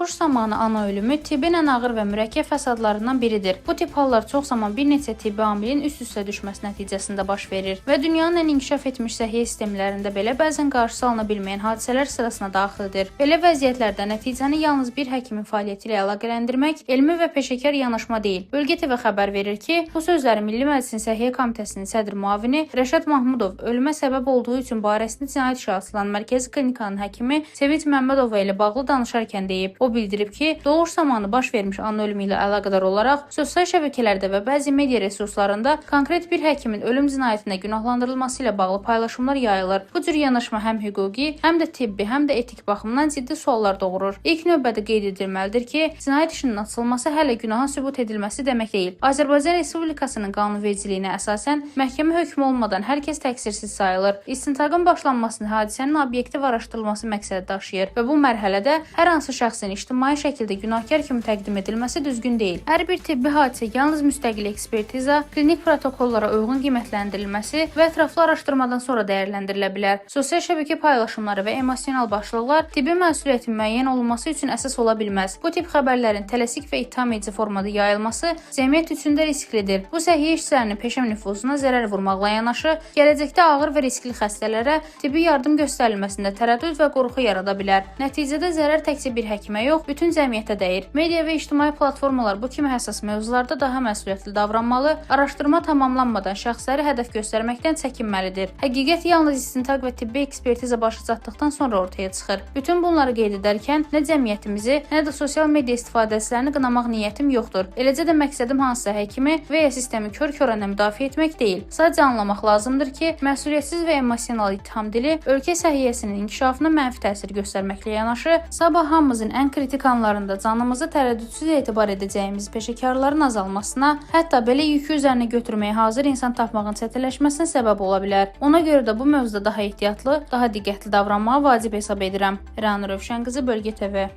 Doğuş zamanı ana ölümü tibbin ən ağır və mürəkkəb fəsadlarından biridir. Bu tip hallar çox zaman bir neçə tibbi amilin üst-üstə düşməsi nəticəsində baş verir və dünyanın ən inkişaf etmiş səhiyyə sistemlərində belə bəzən qarşısı alına bilməyən hadisələr sırasına daxildir. Belə vəziyyətlərdə nəticəni yalnız bir həkimin fəaliyyəti ilə əlaqələndirmək elmi və peşəkar yanaşma deyil. Bölgə TV xəbər verir ki, bu sözləri Milli Məclisin Səhiyyə Komitəsinin sədr müavini Rəşad Mahmudov ölümə səbəb olduğu üçün barəsində cinayət işi açılan Mərkəzi Klinikanın həkimi Sevinç Məmmədova ilə bağlı danışarkən deyib. O bildirib ki, doğuş zamanı baş vermiş ana ölümü ilə əlaqədar olaraq sosial şəbəkələrdə və bəzi media resurslarında konkret bir həkimin ölüm cinayətində günahlandırılması ilə bağlı paylaşımlar yayılır. Bu cür yanaşma həm hüquqi, həm də tibbi, həm də etik baxımdan ciddi suallar doğurur. İlk növbədə qeyd edilməlidir ki, cinayət işinin açılması hələ günahın sübut edilməsi demək deyil. Azərbaycan Respublikasının qanunvericiliyinə əsasən məhkəmə hökmü olmadan hər kəs təqsirsiz sayılır. İstintaqın başlanmasını hadisənin obyektiv araşdırılması məqsədi daşıyır və bu mərhələdə hər hansı şəxsin ictimai şəkildə günahkar kimi təqdim edilməsi düzgün deyil. Hər bir tibbi hadisə yalnız müstəqil ekspertiza, klinik protokollara uyğun qiymətləndirilməsi və ətraflı araşdırmadan sonra dəyərləndirilə bilər. Sosial şəbəkə paylaşımları və emosional başlıqlar tibbi məsuliyyətin müəyyən olunması üçün əsas ola bilməz. Bu tip xəbərlərin tələsik və ittiham edici formada yayılması cəmiyyət üçün də risklidir. Bu səhiyyə işçilərinin peşə nüfuzuna zərər vurmaqla yanaşı, gələcəkdə ağır və riskli xəstələrə tibbi yardım göstərilməsində tərəddüd və qorxu yarada bilər. Nəticədə zərər təkcə bir həkimə yox, bütün cəmiyyətə dəyir. Media və ictimai platformalar bu kimi həssas mövzularda daha məsuliyyətli davranmalı, araşdırma tamamlanmadan şəxsləri hədəf göstərməkdən çəkinməlidir. Həqiqət yalnız istintaq və tibbi ekspertiza başa çatdıqdan sonra ortaya çıxır. Bütün bunları qeyd edərkən nə cəmiyyətimizi, nə də sosial media istifadəçilərini qınamaq niyyətim yoxdur. Eləcə də məqsədim hansısa həkimi və ya sistemi kör-köranə müdafiə etmək deyil. Sadəcə anlamaq lazımdır ki, məsuliyyətsiz və emosional ittiham dili ölkə səhiyyəsinin inkişafına mənfi təsir göstərməklə yanaşı, sabah hamımızın ən kritik anlarında canımızı tərəddüdsüz etibar edəcəyimiz peşəkarların azalmasına, hətta belə yükü üzərinə götürməyə hazır insan tapmağın çətinləşməsinə səbəb ola bilər. Ona görə də bu mövzuda daha ehtiyatlı, daha diqqətli davranmağı vacib hesab edirəm. Rəna Rövşən qızı, Bölgə TV.